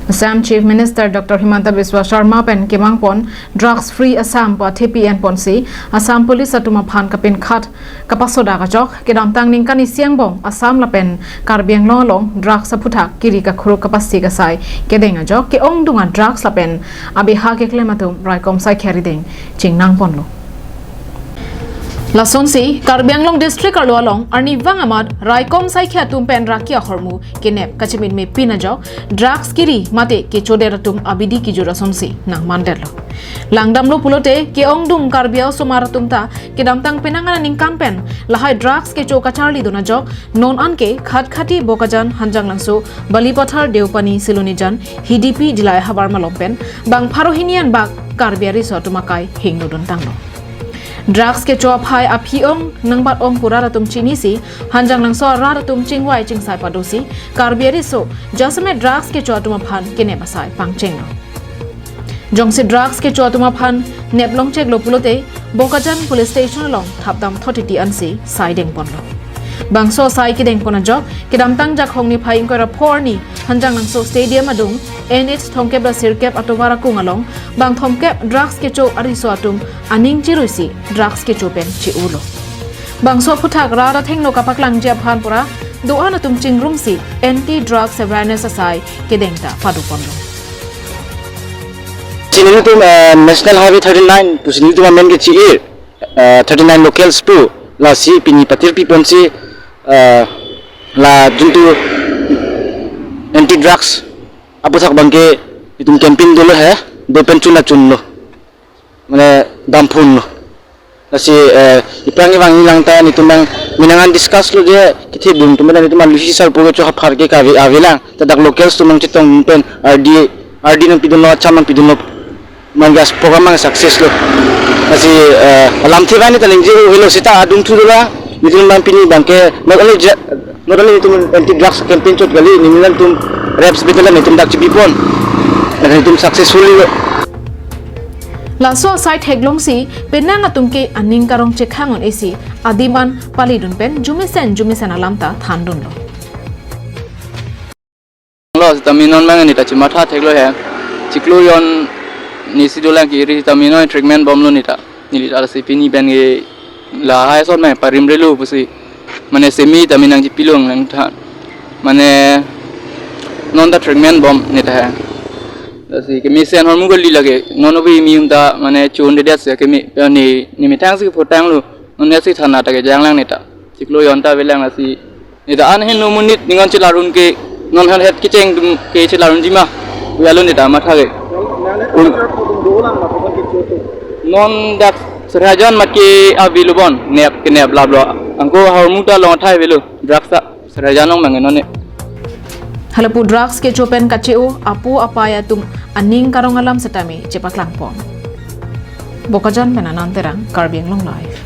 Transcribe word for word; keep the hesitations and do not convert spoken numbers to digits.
Assam Chief Minister Doctor Himanta Biswa Sarma pen kemangpon Drugs Free Assam pu athepi enponsi Assam Police atum aphan kapinkhat kapasodak ajok kedamtang ningkan isi angbong Assam lapen Karbi Anglong along drugs aphuthak kiri kakhuruk kapasik asai kedeng ajok ke-ongdung a-drugs lapen abeha keklem atum raikom saikhe arideng chingnangponlo. Lasonsi Karbi Anglong District arlo along arnivang amat raikom saikhe atum pen raki ahormu kenep kachimin mepin ajok drugs kiri mate kechodet atum abidi kijur asonsi nangmandetlo. Langdamlo pulote ke-ongdung Karbi asomar atum ta kedamtang penang aningkan pen lahai drugs kecho kacharlidun ajok non anke Khatkhati, Bokajan, Hanjanglangso, Balipathar, Deopani, Silonijan, Hidipi, Dilai havar malom pen bang pharo hini an bak Karbi ariso atum akai hingno duntanglo. Drugs kecho aphai aphi ong nangbat ong pu rat atum chinisi Hanjanglangso arat atum chingvai chingsai padosi Karbi ariso jasemet drugs kecho atum aphan kenep asai pangchenglo. Jongsi drugs kecho atum aphan neplongcheklo pulote Bokajan Police Station along thapdam thotiti ansi saidengponlo. Bangso sai kedengpon ajok kedamtang Jakhong niphai ingkoi ra pho arni Hanjanglangso Stadium adung N H thomkep ra sirkep atovar akung along bang thomkep drugs kecho ariso atum aning chiruisi drugs kecho pen che-ulo. Bangso aphuthak rat athengno kapaklangji aphan pura do-an atum chingrumsi anti drugs awareness asai kedeng ta padoponlo. Chinilitum, eh, National Highway thirty-nine pusi nelitum amen ke chi-ir, eh, thirty-nine locals pu lasi pini patirpiponsi, eh, la juntu anti drugs aphuthak abangke itum campaign dolo he, do pen chun achunlo. Mane damphunlo. Lasi, eh, iprang ivang ilang ta nelitum bang minangan discuss lo je kithedun atum pen nelitum alusi sarpo kecho aphar ke kave avelang. Ta dak locals atum nangchetong pen ardi, ardi nangpidunlo, acham nangpidunlo. Mane gas program bang success lo. Lasi, eh, alamthe bang neta ningje avelo seta adung thu dolang. Nelitum bang pini abangke not only je-, not only nelitum anti drugs campaign chot kali, nelitum reps betalan nelitum dak chipipon. Nelitum successfully lo. Laso asai theklongsi penang atum ke aning karong chekhang un-esi adim an palidun pen jumesen jumesen alam ta thandunlo. Lo sitame non bang neta chimatha theklo he. Chiklo jon nisi dolang kiri sitame non treatment bomlo neta. Neli ta lasi pini pen ke lahai asonma parimrelo pusi. Mane semi tame nangchipilong nangthan. Mane non ta treatment bom neta he. Lasi kemesen ahormu kali lake. Non obi mium ta mane chun de das keme, ne, ne methang si photanglo. Non ya si thana ta kejanglang neta. Chiklo jon ta avelang lasi. Neta an heno monit ningon chelarun ke, non han het kecheng atum ke chelarunji ma. Pu alo neta matha ke. Un-, non dak serajan mat ke avelo bon, nep kenep lablo. Angko ahormu ta long athai avelo, drugs ta serajan long mang non ne. Halapu drugs kecho pen kache-o apu apai atum aning karong alam setame chepaklangpon. Bokajan pen Anand Terang, Karbi Anglong Live.